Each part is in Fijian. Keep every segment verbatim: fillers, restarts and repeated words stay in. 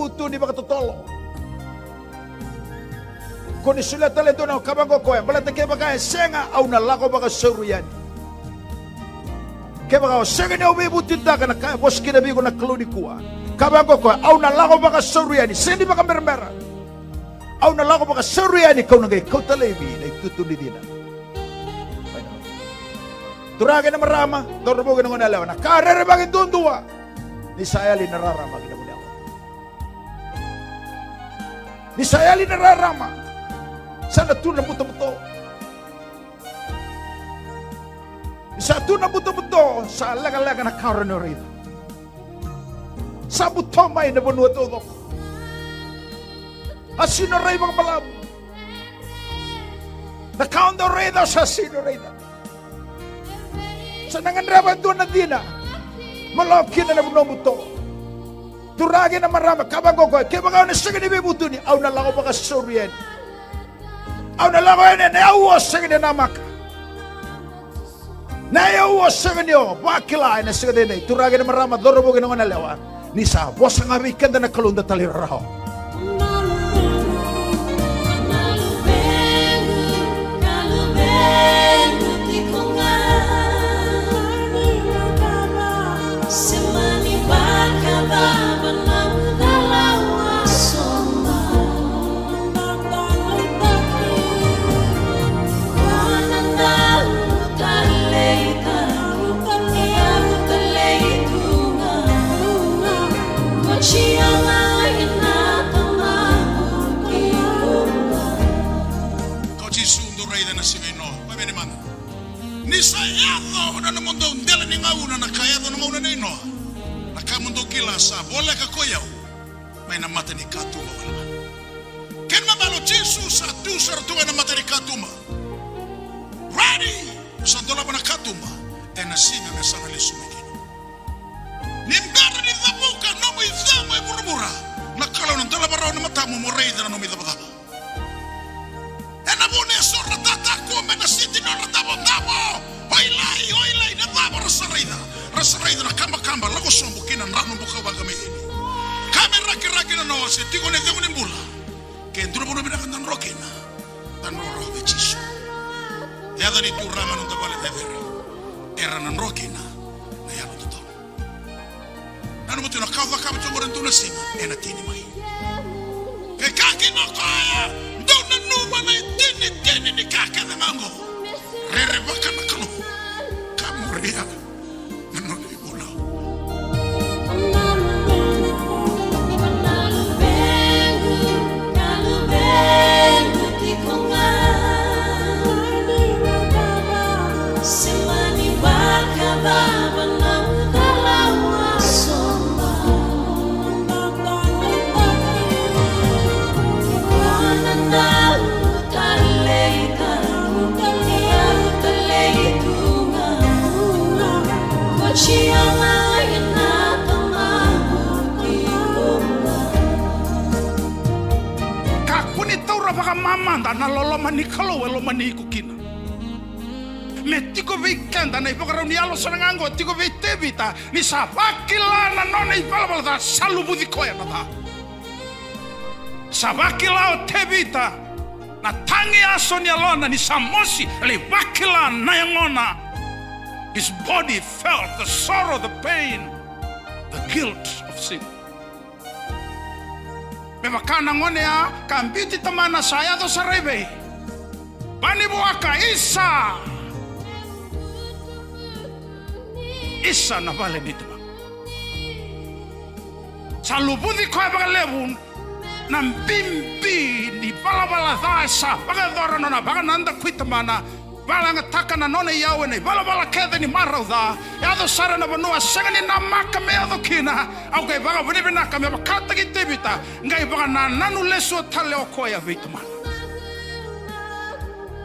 tu ni vakatotolo. Ko ni solia tale e dua na, ka vaqo o koya, baleta kevaka e sega, au na lako vakasauri yani. Kevaka o sega ni au veivututaka na ka e vosa kina vei iko na Kalou nikua, ka vaqo o koya, au na lako vakasauri yani, sega ni vakaberabera. Au na lako vakasauri yani, kau na qai kauta laivi na itutu ni cina. Turaga kei na marama, cauravou kei na goneyalewa, na ka rerevaki duadua, ni sa yali na rarama ki na vuniyalo. Ni sa yali na rarama, sa na tu na butobuto. Ni sa tu na butobuto, sa lekaleka na ka o rawa ni o raica. Sa buto mai na vanua taucoko. A sega ni o rai vakabalavu. Na ka o dau raica, sa sega ni o raica. Sa na gadreva e dua na cina mo lako kina na vanua buto. Turaga kei na marama, ka vaqo o koya, kevaka au na sega ni veivutuni, au na lako vakasauri yani. Au na lako yani ena aua o sega ni namaka, na aua o sega ni o vakila ena siga edaidai. Turaga kei na marama, cauravou kei na goneyalewa, ni sa vosa ga vei keda na Kalou, da talairawarawa. Ko Jisu dou raica ena siga i Noa. Vaveni mada. Ni sa yaco na nomudou dela ni gauna, na ka yaco na gauna nei Noa. Na ka mo dou kila, sa voleka ko i au mai na mata ni katuba wale ga. Kena ibalebale o Jisu sa tu sara tu ena mata ni katuba. Ready! Sa dolava na katuba ena siga me sa na lesu mai kina. Ni bera ni cavuka nomu icegu e vuravura, na Kalou na dolava rawa na matamu mo raica na nomu icavacava. Ena vuna eso ra tataku me na siti nodra davodavo. Oilai, oilai, na cava ra sa raica? Ra sa raica na kabakaba lako sobu ki na drano bukawaqa mai cini. Ka me rakiraki na noa se tiko na icegu ni bula. Ke dua na vanua vinaka da dro kina, da dro rawa vei Jisu. Yaca ni Turaga na noda vale cecere, era na dro kina na yalo dodonu. Nanuma tiko na ka o cakava tiko qori ena dua na siga, ena tini mai. Ke kaya kina o koya, dou nanuma na itinitini ni ka kece ga oqo. Rerevaka na Kalou ka muria na nona ivunau. Kakua ni taura vakamamada na loloma ni Kalou e lomani iko kina. Me tiko vei keda na ivakarau ni yalo sara ga oqo, tiko vei Tevita, ni sa vakila na nona ivalavala ca, sa luvuci koya na ca. Sa vakila o Tevita na tagiyaso ni yalona ni sa mosi, e lai vakila na yagona. His body felt the sorrow, the pain, the guilt of sin. Me vaka na gone ya ka biuti tamana, sa yaco sara i vei? Vanivuaka, isa. Isa na vale ni tamaqu. Sa luvuci koya vakalevu na bibi ni valavala ca e sa vakayacora, nona vakanadakui tamana, vagalalataka na nona iyau ena ivalavala kece ni marau ca. Yaco sara na vanua a sega ni namaka me yaco kina. Au qai vakavinavinaka me vakataki Tevita, qai vakanananu lesu tale o koya vei tamana.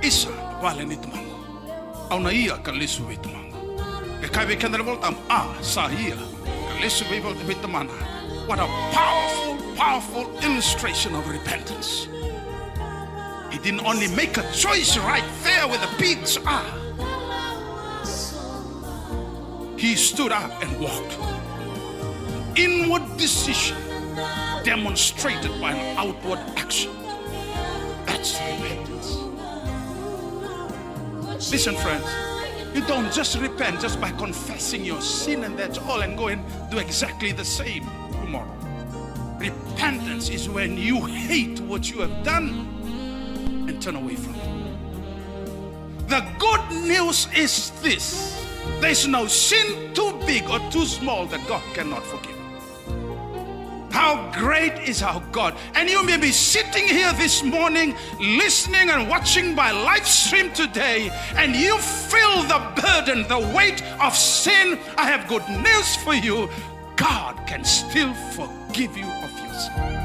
Isa, vale ni tamaqu. Au na ia ka lesu vei tamaqu. E kaya vei keda na iVolatabu, a sa ia ka lesu vei, vei tamana. What a powerful, powerful illustration of repentance. He didn't only make a choice right there where the pigs are. He stood up and walked. Inward decision. demonstrated by an outward action. That's repentance. Listen, friends, you don't just repent just by confessing your sin and that's all and go and do exactly the same tomorrow. Repentance is when you hate what you have done and turn away from it. The good news is this. There's no sin too big or too small that God cannot forgive. How great is our God. And you may be sitting here this morning, listening and watching by live stream today, and you feel the burden, the weight of sin. I have good news for you. God can still forgive you of your sin.